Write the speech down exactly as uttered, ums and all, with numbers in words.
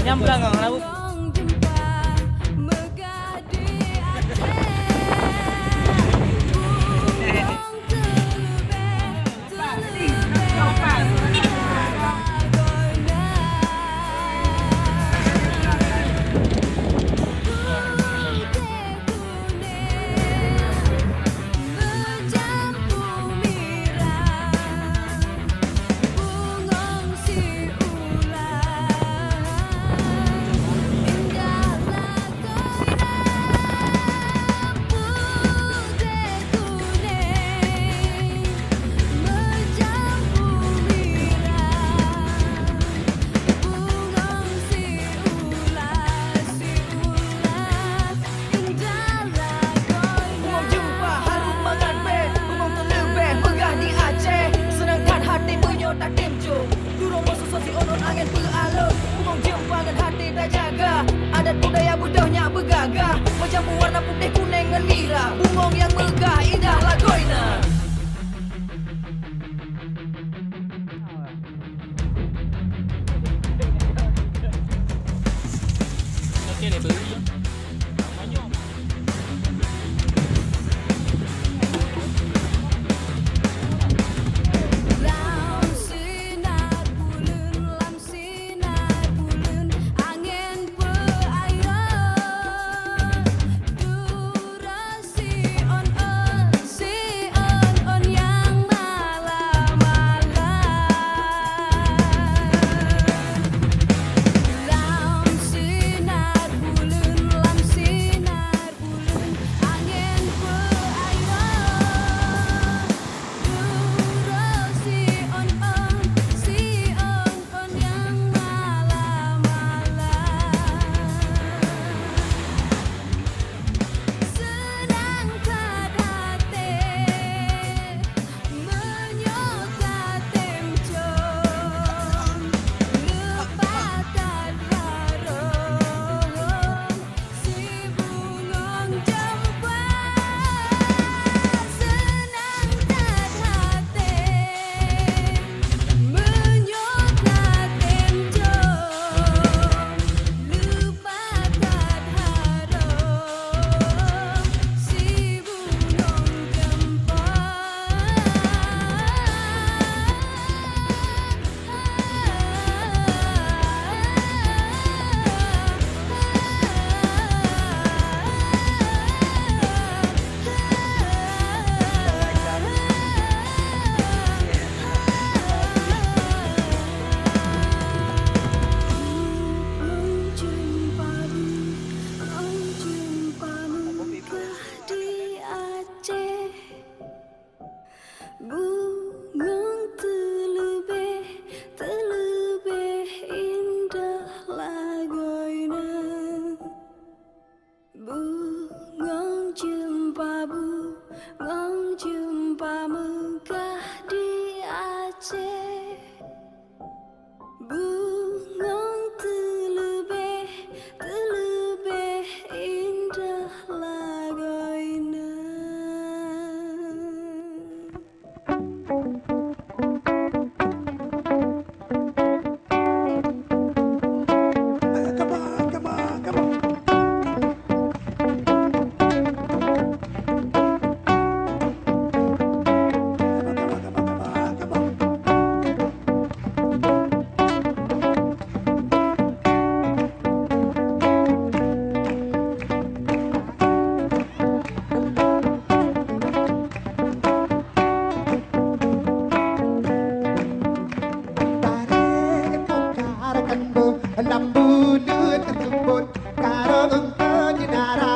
Nyang beulangong laôt. Bungong jeumpa hareuem mangat bèe, bungong teuleubèh meugah di Aceh. Seunang that haté meunyoe tatem jok. Durong meususoe siôn-ôn angén peualon, bungong jeumpa ngon haté tajaga. Adat budaya beudôh nyak beugagah, meucampu warna putéh, kunéng ngon mirah. Bungong nyang meugah indah lagoina. Siôn-ôn, siôn-ôn nyang malam-malam. Lam sinar buleuen, lam sinar buleuen, angén peuayoe. Duroe siôn-ôn, siôn-ôn nyang malam-malam. Seunang that até meunyoe tatem com, leupah that harôm sibungong jeumpa. Seunang that até meunyoe tatem com, leupah that harôm sibungong jeumpa. Di Aceh, bungong teuleubeh, teuleubeh indah lagoina. Bungong jeumpa, bungong jeumpa meugah di Aceh. Bungong teuleubeh, teuleubeh indah lagoina. Baré kongkar keumbôh lam buleuen teukeumbot, karông eungkôt di dara